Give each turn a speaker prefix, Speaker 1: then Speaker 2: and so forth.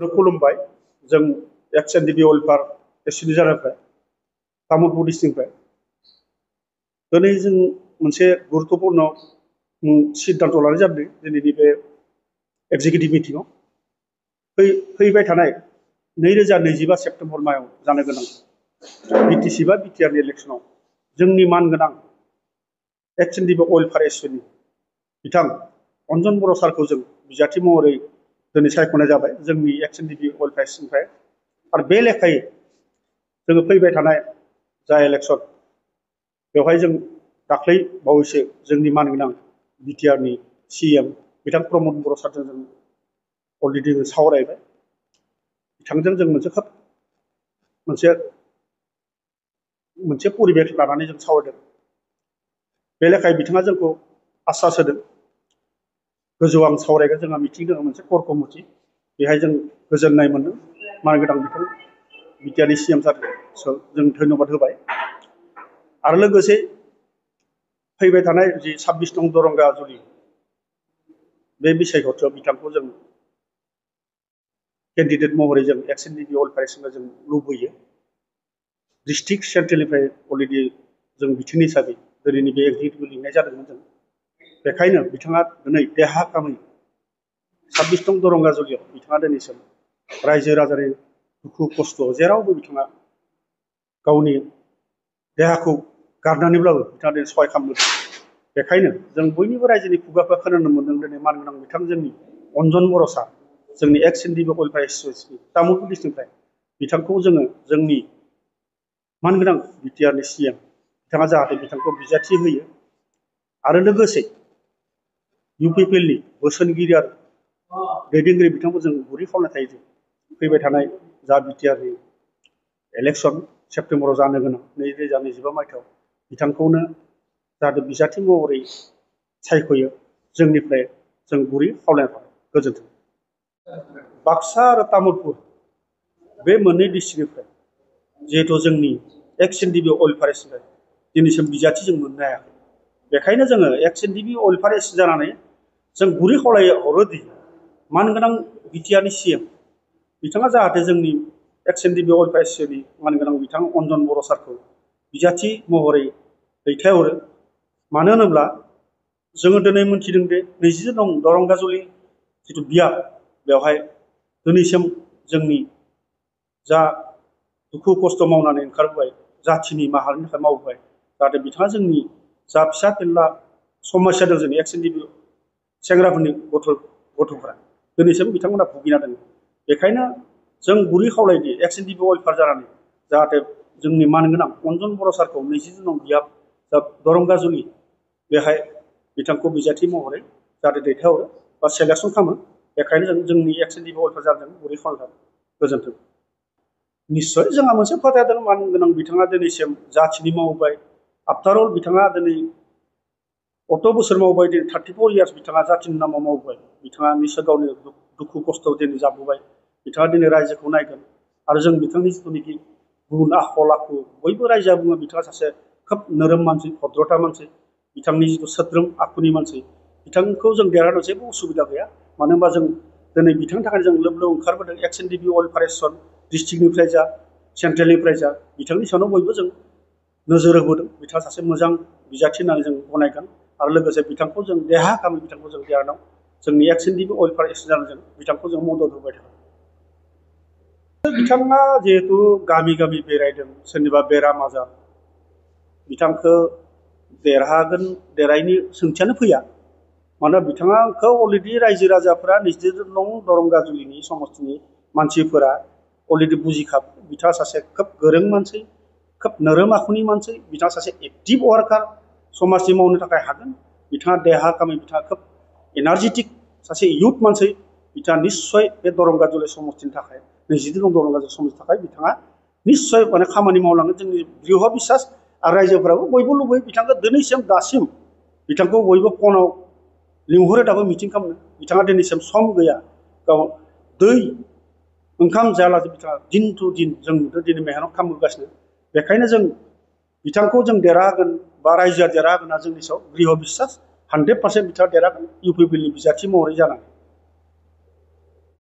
Speaker 1: खुलुमबाय जों एक्स एनडिपि welfare association जानायनिफ्राय तामुलपुर डिस्ट्रिक्टनिफ्राय दिनै जों मोनसे गुरुत्वपूर्ण सिद्धांत लानाय जादों दिनैनि बे एक्जिकिउटिभ मिटिंआव फैबाय थानाय 2025 सेप्तेम्बर मायाव जानो गोनां बिटिसि बा बिटिआरनि इलेक्शनाव जोंनि मानगोनां एक्स एनडिपि वेलफेयार एसोसिएशननि बिथां अन्जन बर' सारखौ जों बिजाथि महरै दिनै सायख'नाय जाबाय जोंनि एक्स एनडिपि वेलफेयार एसोसिएशननिफ्राय आरो बे लेखायै जोङो फैबाय थानाय जा इलेक्शन बेवहाय जों दाख्लै बावैसो जोंनि मानगोनां बिटिआरनि सिएम बिथां प्रमद बर' सारजों जों अलरेडि सावरायबाय बिथांजों जों खोब मोनसे परिबेस लानानै जों सावरायदों बे लेखायै बिथाङा जोंखौ आश्वास होदों गोजौ आं सावरायगोन जोंहा मिटिं दङ मोनसे कोर कमिटि बेहाय जों गोजोननाय मोनदों मानगोनां बिथां बिटिआरनि सिएम सारखौ जों धन्यबाद होबाय आरो लोगोसे फैबाय थानाय जि 26 नं दरंगा जुलि बे बिसायख'थियाव बिथांखौ जों केन्डिडेट महरै जों एक्स एनडिपि वेलफेयार एसोसिएशनखौ जों लुबैयो डिस्ट्रिक्ट सेन्ट्रेलनिफ्राय अलरेडि जों बिथिं हिसाबै दिनैनि बे एक्जिकिउटिभ लिंनाय जादोंमोन जों बेखायनो बिथाङा दिनै देहा कामै 26 नं दरंगा जुलियाव बिथाङा दिनैसिम रायजो राजानि दुखु खस्थ' जेरावबो बिथाङा गावनि देहाखौ गारनानैब्लाबो बिथाङा दिनै सहाय खालामदों बेखायनो जों बयनिबो रायजोनि खुगाखौ खोनानो मोनदों दिनै मानगोनां बिथां जोंनि अन्जन बर' सार जोंनि एक्स एनडिपि वेलफेयार एसोसिएशननि तामुलपुर डिस्ट्रिक्टनिफ्राय बिथांखौ जोङो जोंनि मानगोनां बिटिआरनि सिएम बिथाङा जाहाथे बिथांखौ बिजाथि होयो आरो लोगोसे इउपिपिएलनि बोसोनगिरि आरो दैदेनगिरि बिथांखौ जों गुरै खावलायनाय थायो फैबाय थानाय जा बिटिआरनि इलेक्शन सेप्तेम्बराव जानो गोनां 2025 मायथाइयाव बिथांखौनो जाहाथे बिजाथि महरै सायख'यो जोंनिफ्राय जों गुरै खावलायनाय थाबाय गोजोन्थों बाक्सा आरो तामुलपुर बे मोननै डिस्ट्रिक्टनिफ्राय जिहेतु जोंनि एक्स एनडिपि वेलफेयार एसोसिएशन दिनैसिम बिजाथि जों मोननो हायाखै बेखायनो जोङो एक्स एनडिपि वेलफेयार एसोसिएशन जानानै जों गुरै खावलायहरोदि मानगोनां बिटिआरनि सिएम बिथाङा जाहाथे जोंनि एक्स एनडिपि वेलफेयार एसोसिएशननि मानगोनां बिथां अन्जन बर' सारखौ बिजाथि महरै दैथायहरो मानो होनोब्ला जोङो दिनै मोनथिदों दि 20 नं दरंगाजुलि जिथु बियाब बेवहाय दिनैसिम जोंनि जा दुखु खस्थ' मावनानै ओंखारबोबाय जाथिनि माहारिनि थाखाय मावबोबाय जाहाथे बिथाङा जोंनि जा फिसा फिनला समस्या दं जोंनि एक्स एनडिपि सेंग्राफोरनि गथ'फोरा दिनैसिम बिथांमोना भुगिना दङ बेखायनो जों गुरै खावलायोदि एक्स एनडिपि वेलफेयार जानानै जाहाथे जोंनि मानगोनां अन्जन बर' सारखौ 20 नं बियाब जा दरंगाजुलि बेहाय बिथांखौ बिजाथि महरै जाहाथे दैथायहरो बा सेलेक्सन खालामो बेखायनो जों जोंनि एक्स एनडिपि वेलफेयार जादों गुरै खावलायनाय गोजोन्थों निस्सय जोंहा मोनसे फोथायदों मानगोनां बिथाङा दिनैसिम जाथिनि मावबाय आफ्टार अल बिथाङा दिनै अत बोसोर मावबाय दिनै 34 इयार्स बिथाङा जाथिनि नामाव मावबाय बिथाङा निस्सय गावनि दुखु खस्थ' दिनै जाबोबाय बिथाङा दिनै रायजोखौ नायगोन आरो जों बिथांनि जिथुनिखि गुन आखल आखु बयबो रायजोआ बुङो बिथाङा सासे खोब नोरोम मानसि भद्रता मानसि बिथांनि जिथु सोद्रोम आखुनि मानसि बिथांखौ जों देरहानो जेबो उसुबिदा गैया मानो होनबा जों दिनै बिथांनि थाखाय जों लोब लोब ओंखारबोदों एक्स एनडिपि वेलफेयार एसोसिएशन डिस्ट्रिक्टनिफ्राय जा सेन्ट्रेलनिफ्राय जा बिथांनि सायावनो बयबो जों नोजोर होबोदों बिथाङा सासे मोजां बिजाथि होननानै जों गनायगोन आरो लोगोसे बिथांखौ जों देहा गाहामै बिथांखौ जों देरहानायाव जोंनि एक्स एनडिपि वेलफेयार एसोसिएशन जों बिथांखौ जों मदद होबाय थागोन बिथाङा जिहेतु गामि गामि बेरायदों सोरनिबा बेराम आजार बिथांखौ देरहागोन देरहायिनि सोंथियानो फैया मानोना बिथाङाखौ अलरेडि रायजो राजाफोरा 20 नं दरंगाजुलिनि समस्तिनि मानसिफोरा अलरेडि बुजिखाबाय बिथाङा सासे खोब गोरों मानसि खोब नोरोम आखुनि मानसि बिथाङा सासे एक्टिभ वार्कार समाजनि मावनो थाखाय हागोन बिथाङा देहा कामै बिथाङा खोब एनार्जेटिक सासे इयुथ मानसि बिथाङा निस्सय बे दरंगाजुलि समस्तिनि थाखाय 20 नं दरंगाजुलि समस्तिनि थाखाय बिथाङा निस्सय माने खामानि मावलांगोन जोंनि दृढ़ बिसास आरो रायजोफोराबो बयबो लुबैयो बिथांखौ दिनैसिम दासिम बिथांखौ बयबो फनाव लिंहरो दाबो मिटिं खालामनो बिथाङा दिनैसिम सम गैया गाव दै ओंखाम जायालासे बिथाङा दिन टु दिन जों नुदों दिनै मेहनत खालामबोगासिनो बेखायनो जों बिथांखौ जों देरहागोन बा रायजोआ देरहागोन जोंनि सायाव दृढ़ बिसास 100% बिथाङा देरहागोन इउपिपिएलनि बिजाथि महरै जानानै